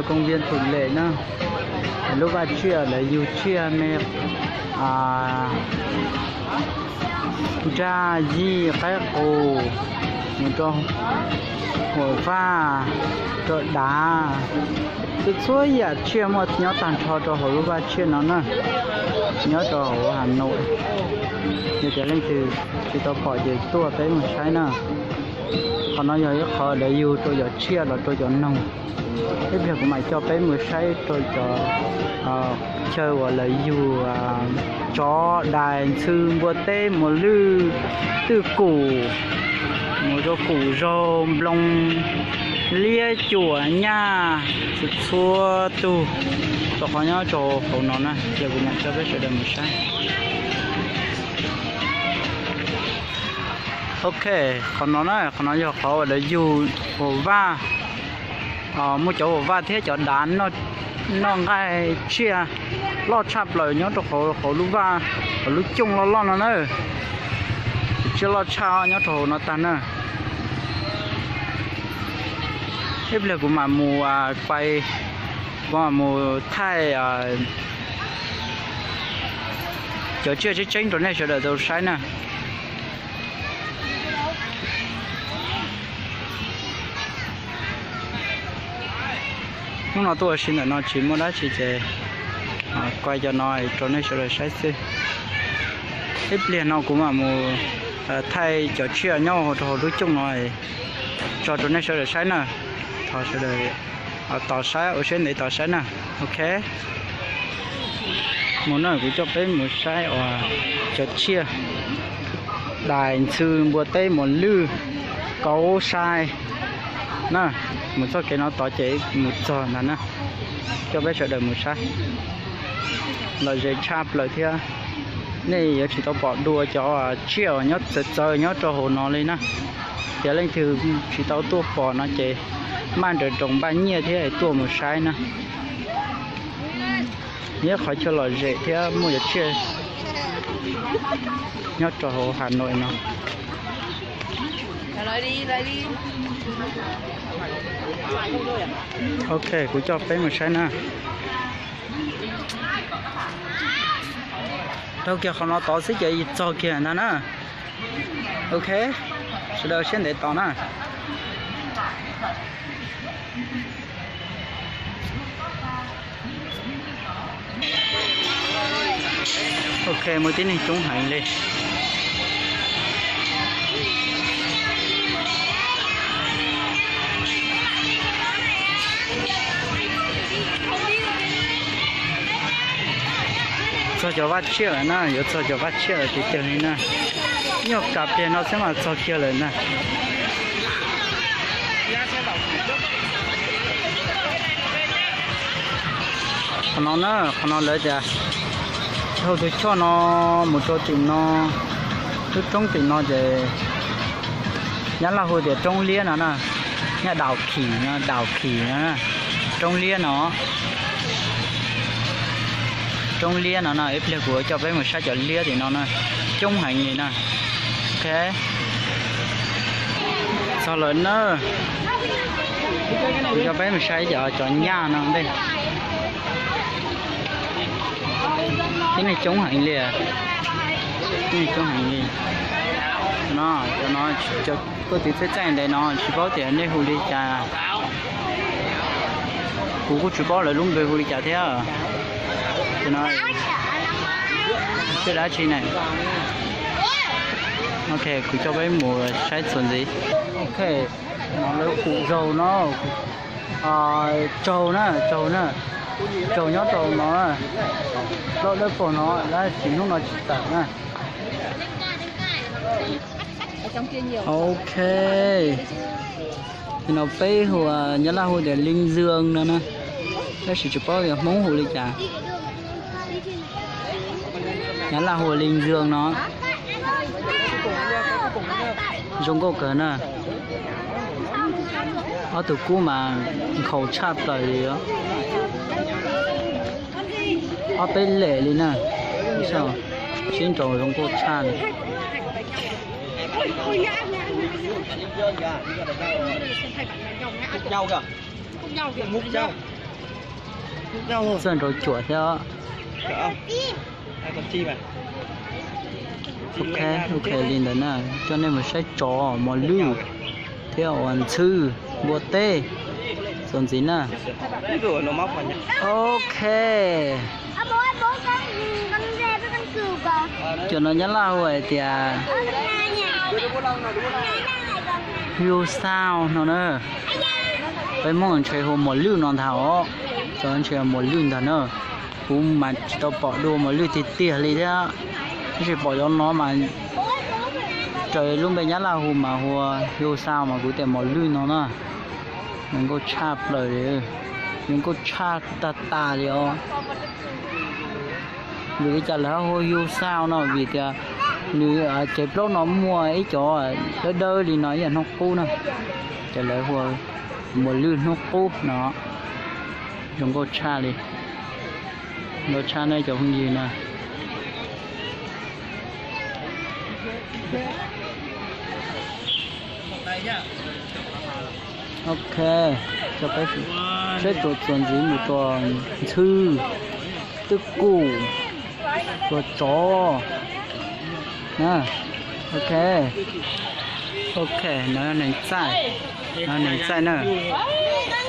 Công viên Thủ Lệ na, lub vaj tsiaj lawv yug tsiaj me, nrag yij qaib qus, mus rau hauv vaj, rau dav, txhua txhua yam tsiaj muaj nyob tag nrho rau hauv lub vaj tsiaj no na, nyob rau hauv Hà Nội. Yog tias leej twg tsis tau pom ces tuaj peb mus saib na. Qhov no yog ib qhov lawv yug rau cov tsiaj los rau cov noog. Ib pliag kuv mam coj peb mus saib rau cov chaw uas lawv yug tsov, dais, ntxhw, npua teb, muas lwj, twj kum, mus rau kum zaug, nploos, liab, cuam, nyaj, txhua txhua tug, rau qhov nyob rau hauv no na. Ib pliag kuv mam coj peb sawv daws mus saib. Ok, qhov no na, qhov no yog qhov uas lawv yug ua vaj, muaj cov ua vaj thiab cov dav noj nqaij tsiaj loj tshaj plaws nyob rau hauv lub vaj, hauv lub cooj loj loj no na. Tsiaj loj tshaj nyob rau hauv no tag na. Ib pliag kuv mam mus, kuv mam mus thaij cov tsiaj tseeb tseeb rau nej sawv daws tau saib na. Hnub no tuaj ua si ntawm no tsis muaj dab tsi ces kuaj cov no rau nej sawv daws saib xwb. Ib pliag no kuv mam mus thaij cov tsiaj nyob rau hauv lub cooj no tso rau nej sawv daws saib na. Thov sawv daws tos saib, ua siab ntev tos saib na. Ok, mus no kuv coj peb mus saib uas cov tsiaj dais, ntxhw, npua teb, muas lwj, kauv, sai na. Mus txoj kev no tod ces mus txog ntag na. Coj peb sawv daws mus saib, lom zem tshaj plaws thiab. Nej yuav tsis tau pom dua cov tsiaj uas nyob txawv txawv nyob rau hauv no li na. Yog leej twg tsis tau tuaj pom no ces maj nrawm nroos npaj nyiaj thiab tuaj mus saib na. Nyob qhov chaw lom zem thiab muaj cov tsiaj nyob rau hauv Hà Nội no. Ok, kuv coj peb mus saib na. Raug kiag qhov no tod xwb ces txog kiag ntag na. Ok, sawv daws siab ntev tos na. Ok, muaj tib neeg coob heev li. Txog cov vaj tsiaj lawm na, yuav txog cov vaj tsiaj lawm tiag tiag li na. Nyuag kab pliag no xwb mas txog kiag lawm na. Qhov no na, qhov no lawv tias dhau tus choj no mus rau tim no, lub roob tim no ces Nyab Laj hu tias roob liab no na, Nyab Đào Khỉ no, Đào Khỉ no, roob liab no. Roob liab no na, ib pliag kuv coj peb mus saib cov liab tim no na, coob heev li na. Ok, txog lawm na. Kuv coj peb mus saib cov, cov nyaj no ntej. Tib neeg coob heev li, tib neeg coob heev li. No, cov no, cov tuaj tim txaij txaij ntev no tsis paub tias nej hu li cas. Kuv kuj tsis paub lawv lub npe hu li cas thiab. Tsiaj dab tsi ne? Ok, kuv coj peb mus saib txuas ntxiv. Ok, no lawv kum zaug no, tsaug na, tsaug na, tsaug nyob rau no, loj dawb paug no, tab sis hnub no tsis tawm na. Ok, no peb hu, Nyab Laj hu tias linh dương no na, tab sis tsis paub tias Hmoob hu li cas. Nyab Laj hu linh dương no. Zoo nkauj kawg na. Ob tug kub mas nkhaus tshaj plaws li. Ob peb lem li na. Sib nraus zoo nkauj tshaj li. Txawj nrau cuam thiab. Ok, ok li ntawd na, coj nej mus saib tsov, mos lwj thiab uas ntxhw, npua teb txuas ntxiv na. Ok. Cov no Nyab Laj hu hais tias Yu Xau no na. Peb Hmoob ntshe hu mos lwj no ntag os. Cov ntshe mos lwj ntag na. Kuv mas tsis tau pom dua mos lwj tiag tiag li thiab. Tab sis pom cov no mas raws lub npe Nyab Laj hu mas hu ua Yu Xau mas kuv tias mos lwj no na. Zoo nkauj tshaj plaws li, zoo nkauj tshaj tag tas li os. Vim li cas lawv ho hu Yu Xau no? Vim tias nws cev plaub no muaj ib co dawb dawb li no ib yam hnub qub na, ces lawv hu ua mos lwj hnub qub no. Zoo nkauj tshaj li, nkauj tshaj nej cov phooj ywg na. Ok, coj peb saib txuas ntxiv mus rau ntxhw, twj kum, tua tsov. Ok, ok, no yog nees txaij, no nees txaij na,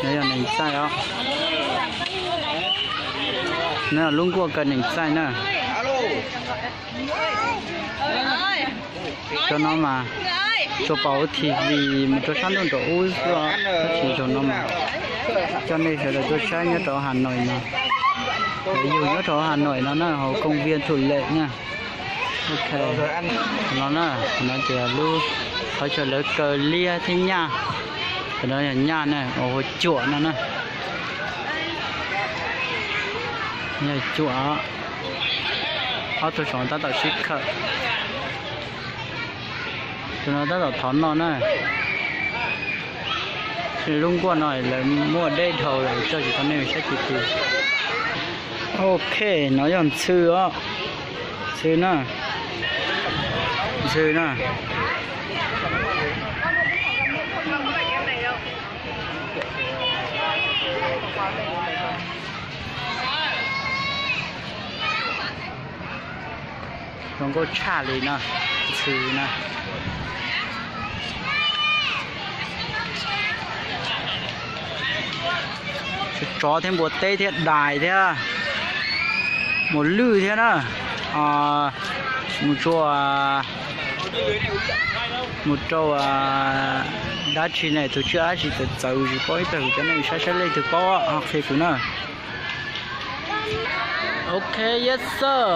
no yog nees txaij os. No yog lub nkuaj kaw nees txaij na. Cov no mas tsuas pom hauv T V mus rau sab ntuj nraum ub xwb, tab sis zaum no mas coj nej sawv daws tuaj saib nyob rau Hà Nội no. Yug nyob rau Hà Nội no na, hauv công viên Thủ Lệ na. Ok, no na, no ces lub qhov chaw lawv kaw liab thiab nyaj, cov no yog nyaj na, uas hu cuam no na. Yog cuam, ob tug saum tab tom sib khawm. Tus no tab tom thov noj na. Lub nkuaj no lawv muaj deb dhau lawm, tso tsis tau nej saib tis tis. Ok, no yog ntxhw os. Ntxhw na. Ntxhw na. Zoo nkauj tshaj li no, ntxhw na. Tsov thiab npua teb thiab dais thiab, mos lwj thiab na. Mus rau, mus rau dab tsi ne, tus tswb dab tsi txawv txawv tsis paub, ib pliag kuv coj nej saib saib leej twg paub ho qhia kuv na. Ok, yes sir.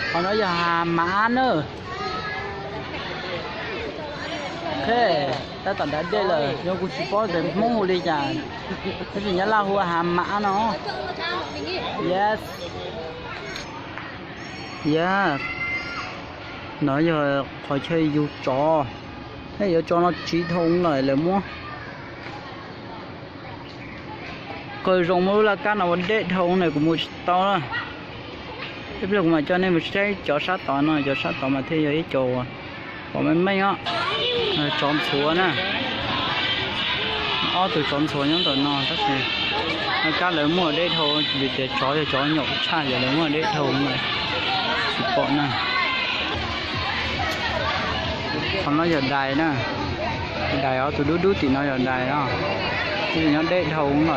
Qhov no yog hav mav na. Ok, tab tom nram dej lawm, yog kuv tsis paub tias Hmoob hu li cas, tab sis Nyab Laj hu hav mav no. Yes. Yes. No yog qhov chaw yug tsov, thiab yuav tsov no tsiv dhau lawm, lawv muab qw zoo, muab lub laj kab no ua deb dhau na, kuv mus tsis tau na. Ib pliag kuv mam coj nej mus saib cov sab tod no, cov sab tod mas thiaj yog ib co uas pom meej meej os. Tsov ntxhuav na, ob tug tsov ntxhuav nyob ntawm no tab sis laj kab lawv muab ua deb dhau, vim tias tsov yog cov nyaum tshaj, ces lawv muab ua deb dhau na, tsis pom na. Qhov no yog dais na, dais os, tus dub dub tim no yog dais os, twb nyob deb dhau lawm.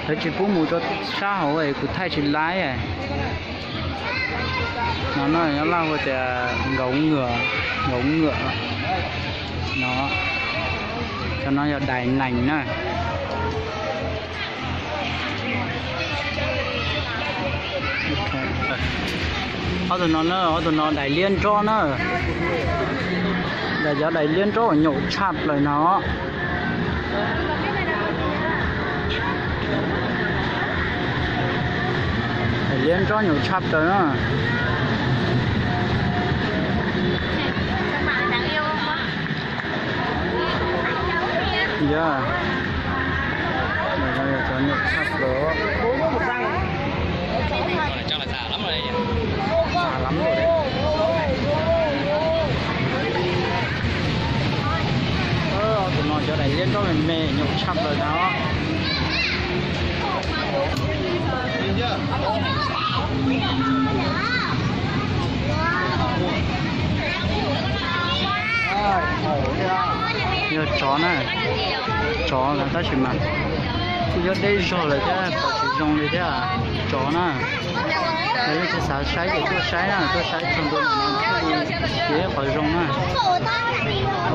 Lawv tsis pub mus rau sab hauv es kuv thaij tsis laib. No no nyob Nyab Laj hu tias nkaus nwam, nkaus nwam no. Cov no yog dais nees na. Ob tug no na, ob tug no dais liab nrob na. Dais, cov dais liab nrob uas nyaum tshaj plaws no. Dais liab nrob nyaum tshaj plaws na. Yog, cov nyaum tshaj plaws. Tus no cov dais liab nrob. Me nyuam tshaj plaws no. Yog tsov na, tsov no tab sis mas kuj yog deb zog lawm thiab, pom tsis zoo li thiab. Tsov na, yog leej twg xav saib ces tuaj saib na, tuaj saib txog ntua ntawm no thiaj li qhov zoo na.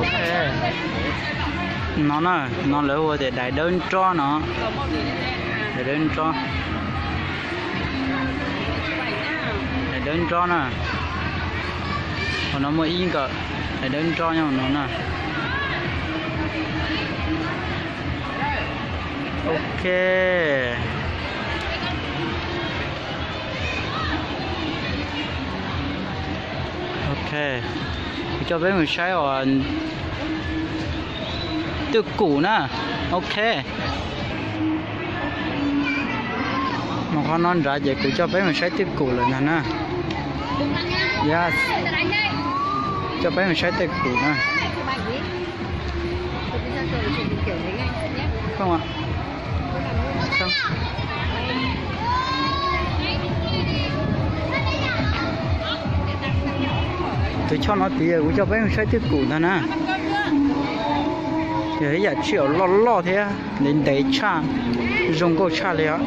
Ok. No na, no lawv hu tias dais dawb nrob no. Dais dawb nrob. Dais dawb nrob na. Qhov no muaj ib nkawm dais dawb nrob nyob no na. Ok. Ok, kuv coj peb mus saib uas twj kum na. Ok. Mus qhov no nrad ces kuv coj peb mus saib twj kum lawm ntag na. Yes. Coj peb mus saib twj kum na. Tus choj no tid kuv coj peb mus saib twj kum ntag na. Yog ib yam tshaj loj loj thiab ntev ntev tshaj, zoo nkauj tshaj li os.